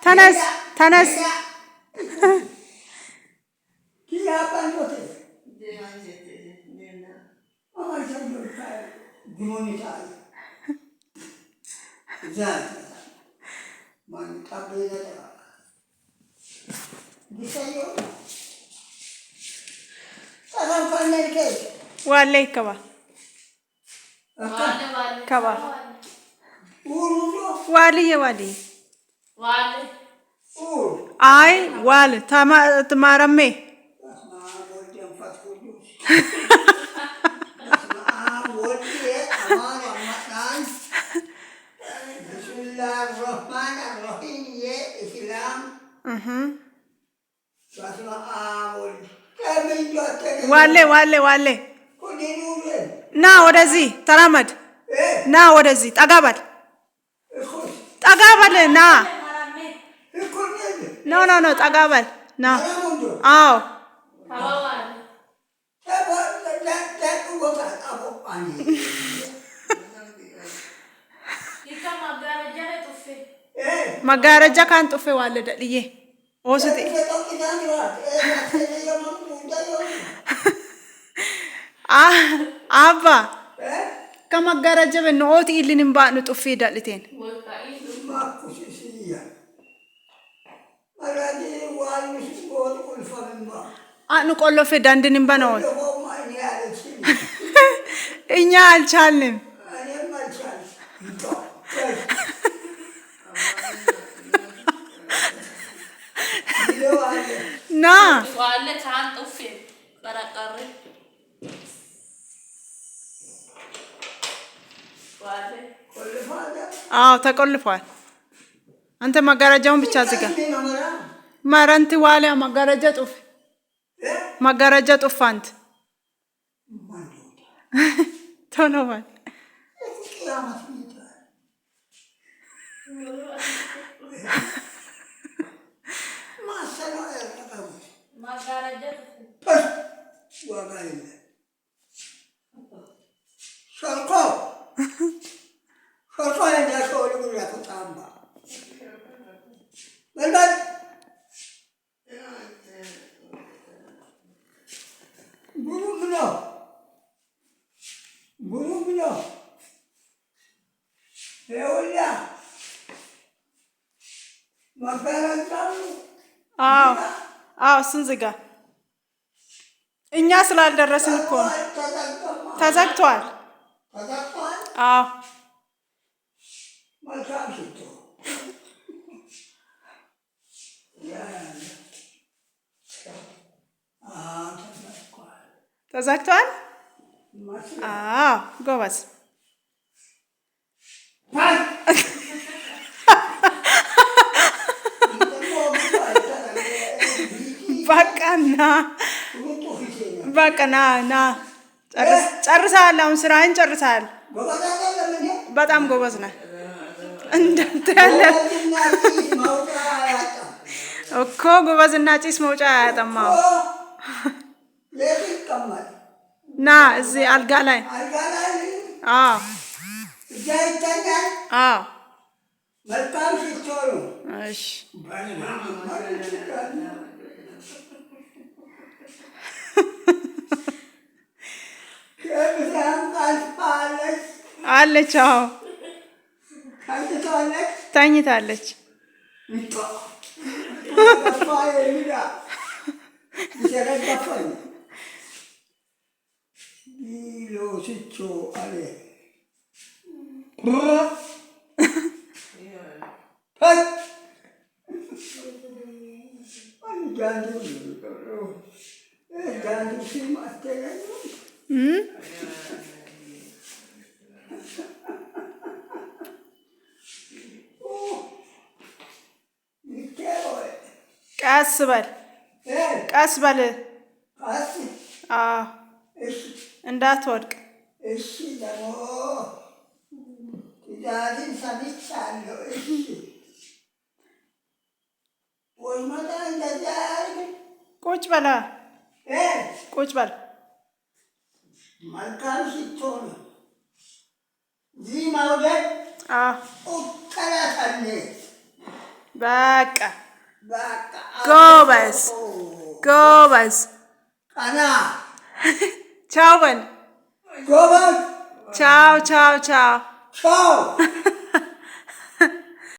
ተነስ ተነስ። ዋሌ ከባ ከባ ዋልዬ ዋልዬ አይ ዋል ማረሜ ዋሌ ዋሌ ዋሌ ና ወደዚህ ተራመድ። ና ወደዚህ ጠጋ በል ጠጋ በል ና። No, no, no፣ ጠጋ በል ና። አዎ፣ መጋረጃ ካን ጡፌ ዋለ ደልዬ ኦስቲ አባ ከመጋረጃ በነኦት ኢልን ባኑ ጡፌ ደልቴን አኑ ቆሎፌ ዳንድን በነኦት እኛ አልቻልንም። ና አዎ ተቆልፏል። አንተ መጋረጃውን ብቻ ዝጋ። መረንት ዋሊያ መጋረጃ ጡፍ መጋረጃ ጡፍ አንተ ቶሎ በል። አዎ አዎ፣ እሱን ዝጋ። እኛ ስላልደረስን እኮ ነው። ተዘግቷል። አዎ፣ ተዘግቷል። አዎ፣ ጎበዝ። በቃ ና፣ በቃ ና ና፣ ጨርሰሃል። አሁን ስራህን ጨርሰሃል። በጣም ጎበዝ ነህ። እንዳንተ ያለ እኮ ጎበዝና ጭስ መውጫ አያጠማው። ና እዚህ አልጋ ላይ። አዎ አዎ። እሺ፣ አለች። አዎ፣ ተኝታለች። ቀስ በል ቀስ በል፣ እንዳትወድቅ። እሺ፣ ደግሞ ትዕዛዝን ሰምቻለሁ። እሺ፣ ወይመጣ እንደዚያ አያደርግም። ቁጭ በላ፣ ቁጭ በል። መልካም ስትሆን እዚህ መውደድ ቁጠላታለ። በቃ። በቃ። ጎበዝ ጎበዝ። ቀና። ቻው በል። ጎበዝ። ቻው ቻው ቻው። ቻው።